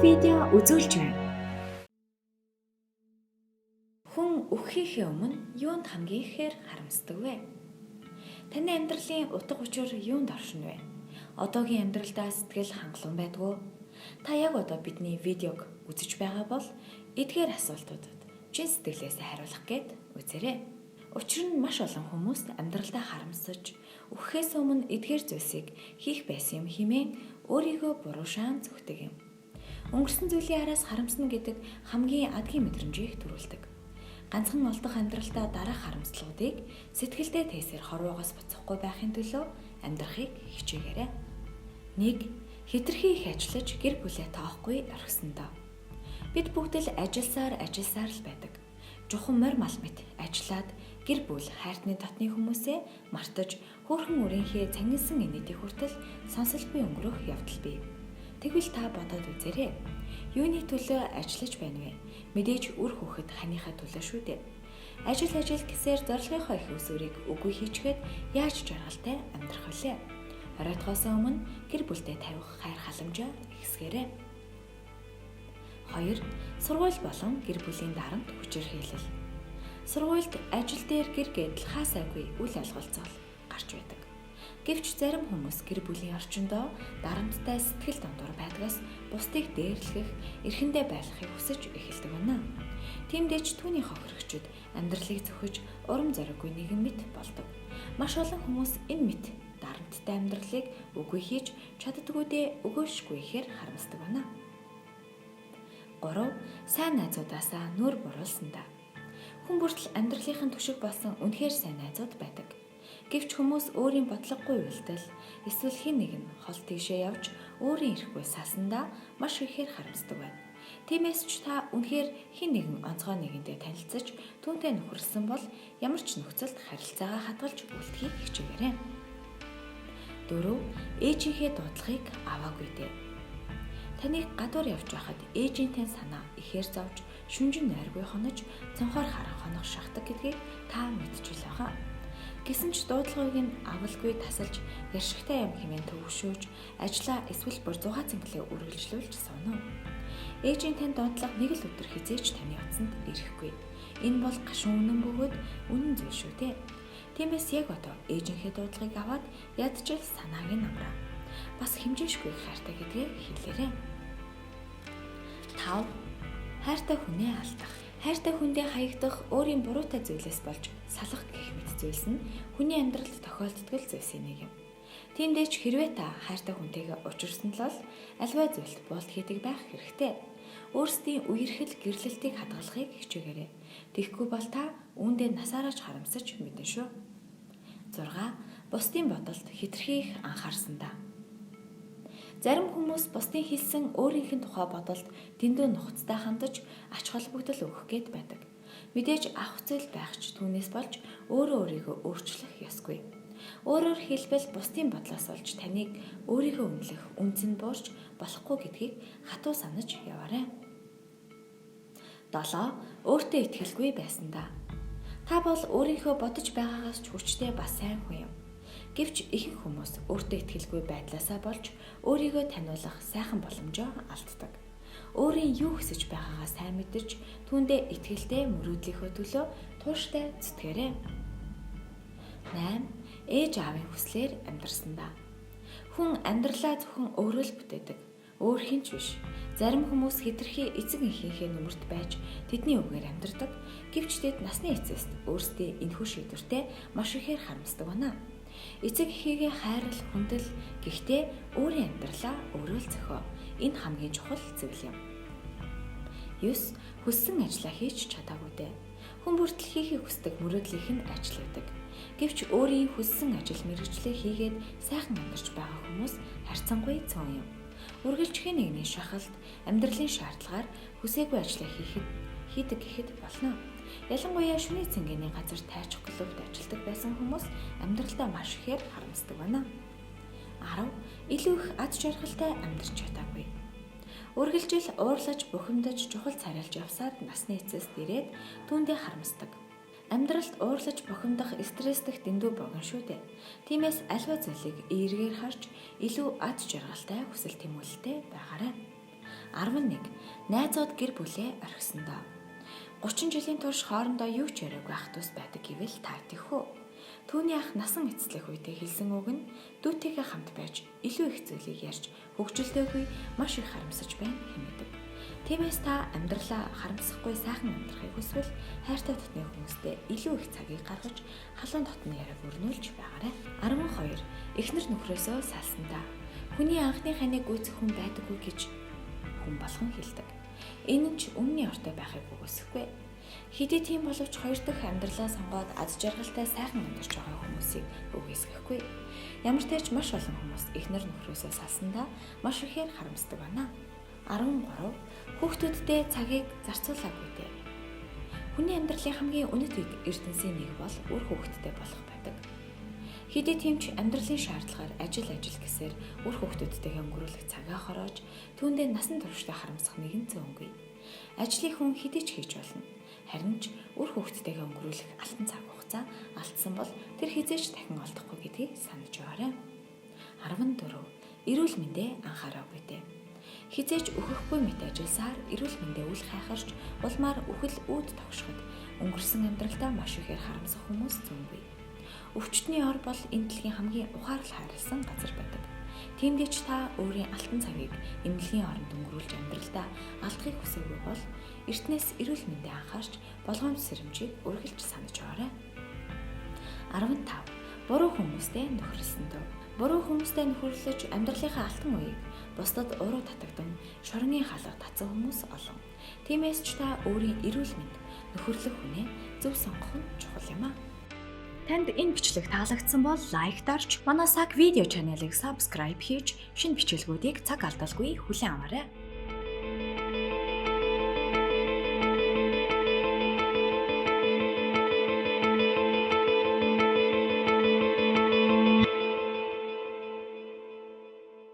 видео үзүүлж байна. Хүн үхэхийнхээ өмнө юунд хамгийн ихээр харамсдаг вэ? Таны амьдралын утга учир юунд оршино вэ? Одоогийн амьдралдаа сэтгэл хангалуун байдгүй. Та яг одоо бидний видеог үзэж байгаа бол эдгээр асуултуудад чин сэтгэлээсээ хариулах гээд үзээрэй. Учир нь маш олон хүмүүст амьдралдаа харамсаж, үхэхээс өмнө эдгээр зүйлсийг хийх байсан юм хэмээн өөрийгөө буруу шаан зүхдэг юм. Өнгөрсөн зүйлийн араас харамсна гэдэг хамгийн адгийн мэдрэмжийг төрүүлдэг. Ганцхан олдох амьдралдаа дараах харамслуудыг сэтгэлдээ тээсээр хорвоогоос буцахгүй байхын төлөө амьдрахыг хичээгээрэй. 1. Хэтэрхий их ажиллаж гэр бүлээ тоохгүй орхисондоо. Бид бүгд л ажилласаар ажилласаар л байдаг. Жухам морь мал мэт ажиллаад гэр бүл хайртны дотны хүмүүсээ мартаж хөөрхөн үрийнхээ цангилсан инээдийг хүртэл сонсолгүй өнгөрөх явдал бий. Тэгвэл та бодоод үзээрэй. Юуны төлөө ажиллаж байна вэ? Мэдээж үр хүүхэд ханыхаа төлөө шүү дээ. Ажил ажил гэсээр зорилгынхоо их усүрийг үгүй хийчихэд яаж жаргалтай амьдрах вүлээ? Оройтхоос өмнө гэр бүлдээ тавих хайр халамжаа ихсгээрэй. 2. Сургууль болон гэр бүлийн дарамт хүчирхийлэл. Сургуульд ажил дээр гэр гэдэл хаасаагүй үл ойлголцоол гарч байдаг. Гэвч зарим хүмүүс гэр бүлийн орчиндөө дарамттай сэтгэл дундуур байдгаас бусдыг дээрлэх, эрхэндээ байлгахыг хүсэж эхэлдэг байна. Тиймдээ ч түүний хохирогчид амьдралыг зөхөж урам зориггүй нэгэн мэт болдог. Маш олон хүмүүс энэ мэт дарамттай амьдралыг үгүй хийж чаддгүйдээ өгөөшгүй ихээр харамсдаг байна. 3. Сайн найзуудаасаа нүур буруулсандаа. Хүн бүртэл амьдралынхын түшиг болсон үнэхээр сайн найзууд байдаг. Гэвч хүмүүс өөрийн бодлогогүй үйлдэл эсвэл хэн нэг нь хол тийшээ явж өөрийн ирэхгүй салсандаа маш ихээр харамсдаг байна. Тиймээс ч та үнэхээр хэн нэгэн онцгой нэгэнтэй танилцаж түүнтэй нөхөрлөсөн бол ямар ч нөхцөлд харилцаагаа хадгалж үлдэхийг хичээгээрэй. 4. Ээжийнхээ дуудлагыг аваагүй дээ. Таныг гадуур явж байхад ээжийнхээ санаа ихээр зовж, шүнжин нойргүй хонож, цонхоор харан хонох шахдаг гэдгийг та мэдчихэл байгаа. Гэсэн ч дуудлагыг нь авалгүй тасалж, ярьшигтай юм хэмээн төвшөөж, ажлаа эсвэл бүр 6 цэнгэлээ үргэлжлүүлж сууна. Ээжийн тань дуудлага нэг л өдөр хэзээ ч таны утсанд ирэхгүй. Энэ бол гашуун үнэн бөгөөд үнэн зүйл шүү дээ. Тиймээс яг одоо ээжийнхээ дуудлагыг аваад ядчил санааг нь амраа. Бас хэмжээшгүй хайртай гэдгээ хэлээрэй. 5. Хайртай хүнээ алдах. Хайртай хүндээ хаягдах өөрийн буруутай зүйлээс болж салах гэх мэт зүйлс нь хүний амьдралд тохиолддог зүйлсийн нэг юм. Тиймдээ ч хэрвээ та хайртай хүнтэйгээ учирсан л бол альва зүйлд буулт хийдэг байх хэрэгтэй. Өөрсдийн үерхэл гэрлэлтийг хадгалахыг хичээгээрэй. Тэгэхгүй бол та үүндээ насаараач харамсаж мэднэ шүү. 6. Бусдын бодолд хэтэрхий их анхаарсандаа. Зарим хүмүүс бусдын хэлсэн өөрийнх нь тухай бодолд дэндүү нухацтай хандаж ач холбогдол өгөх гээд байдаг. Мэдээж авах зүйл байх ч түүнээс болж өөрөө өөрийгөө өөрчлөх ёсгүй. Өөрөөр хэлбэл бусдын бодлоос болж таныг өөрийгөө үнэлэх үнц нь буурч болохгүй гэдгийг хатуу санаж яваарай. 7. Өөртөө итгэлгүй байсандаа. Та бол өөрийнхөө бодож байгаагаас ч хүчтэй бас сайн хүн юм. Гэвч ихэнх хүмүүс өөртөө итгэлгүй байдлаасаа болж өөрийгөө таниулах сайхан боломжоо алддаг. Өөрийн юу хүсэж байгаагаа сайн мэдэрч түүндээ итгэлтэй мөрөөдлийнхөө төлөө тууштай зүтгээрэй. 8. Ээж аавын хүслээр амьдрсандаа. Хүн амьдралаа зөвхөн өөрөө л бүтээдэг. Өөр хэн ч биш. Зарим хүмүүс хэтэрхий эцэг эхийнхээ нүмерт байж тэдний үгээр амьдардаг. Гэвч тэд насны эцэст өөрсдийн энэхүү шийдвэртээ маш ихээр харамсдаг байна. Эцэг эхийгээ хайрл, хүндэл, гэхдээ өөрийн амьдралаа өөрөө л зохио. Энэ хамгийн чухал зүйл юм. 9. Хүссэн ажлаа хийж чадаагүй дээ. Хүн бүртэл хийхийг хүсдэг мөрөөдлийнх нь ажил байдаг. Гэвч өөрийн хүссэн ажил мэргэжлээ хийгээд сайхан амьдарч байгаа хүмүүс харьцангуй цөөн юм. Үргэлжлэхийн нэгний шахалт, амьдралын шаардлагаар хүсээгүй ажлаа хийдэг гэхэд болно. Ялангуяа шөнийн цэнгэний газар тайчих клубт ажилладаг байсан хүмүүс амьдралдаа маш ихээр харамсдаг байна. 10. Илүү их ад жаргалтай амьдарч чадаагүй. Үргэлжил уурлаж, бухимдаж, чухал царайлж явсаар насны эцэст ирээд түүндээ харамсдаг. Амьдралд уурлаж бухимдах, стресстэх дэндүү богино шүү дээ. Тиймээс альва зүйлийг эергээр харж илүү ад жаргалтай хүсэл тэмүүлэлтэй байгаарай. 11. Найзууд гэр бүлээ орхисондоо. 30 жилийн турш хоорондоо юу ч яриаггүй ах дүүс байдаг гэвэл та итгэх үү? Түүний ах насан эцэслэх үедээ хэлсэн үг нь дүүтэйгээ хамт байж илүү их зүйлийг ярьж хөгжилдөөгүй маш их харамсаж байна хэмээдэг. Тиймээс та амьдралаа харамсахгүй сайхан амьдрахыг хүсвэл хайртай дотны хүмүүстэй илүү их цагийг гаргаж халуун дотны яриаг өрнүүлж байгаарай. 12. Эхнэр нөхрөөсөө салсандаа. Хүний анхны ханыг гүйцэх хүн байдаггүй гэж хүн болгон хэлдэг. Энэ нь ч өмнөний ортой байхыг үгүйсэхгүй. Хэдий тийм боловч хоёр дахь амьдралаа сонгоод аз жаргалтай сайхан амьдарч байгаа хүмүүсийг үгүйсгэхгүй. Ямар ч тач маш олон хүмүүс эхнэр нөхрөөсөө салсандаа маш ихээр харамсдаг байна. 13. Хүүхдүүддээ цагийг зарцуулаагүй дээ. Хүний амьдралын хамгийн үнэт эрдэнсийн нэг бол үр хүүхэдтэй болох байдаг. Хэдий тийм ч амьдралын шаардлагаар ажил ажил гэсээр үр хүүхдүүдтэйгээ өнгөрүүлэх цагаа хороож түүндээ насан туршдаа харамсах нэгэн зөөнгүй. Ажлыг хүн хэдий ч хийж болно. Харин ч үр хүүхдтэйгээ өнгөрүүлэх алтан цаг хугацаа алдсан бол тэр хэзээ ч дахин олдохгүй гэдгийг санаж байгаарай. 14. Эрүүл мэндэ анхаараагүй дээ. Хэзээ ч өөхөхгүй мэт ажилласаар эрүүл мэндэ үл хайхарч улмаар үхэл үүд тогшоход өнгөрсөн амьдралдаа маш ихээр харамсах хүмүүс зүүнгүй. Өвчтний ор бол энэ дэлхийн хамгийн ухаарл хайрлсан газар байдаг. Тиймдээ ч та өөрийн алтан цагийг эмнэлгийн оронд өнгөрүүлж амьдралдаа алдахыг хүсээгүй бол эртнээс эрүүл мэндэ анхаарч болгоомж сэрэмжийг үргэлж санаж байгаарай. 15. Буруу хүмүүстэй нөхөрлөсөн дөө. Буруу хүмүүстэй нөхөрлөж амьдралынхаа алтан үеийг бусдад уруу татагдан шоронгийн хаалга татсан хүмүүс олон. Тиймээс ч та өөрийн эрүүл мэнд нөхөрлөх хүнээ зөв сонгох нь чухал юм аа. Танд энэ бичлэг таалагдсан бол лайк дарж, манай Саг видео channel-ыг subscribe хийж шинэ бичлэгүүдийг цаг алдалгүй хүлээн аваарай.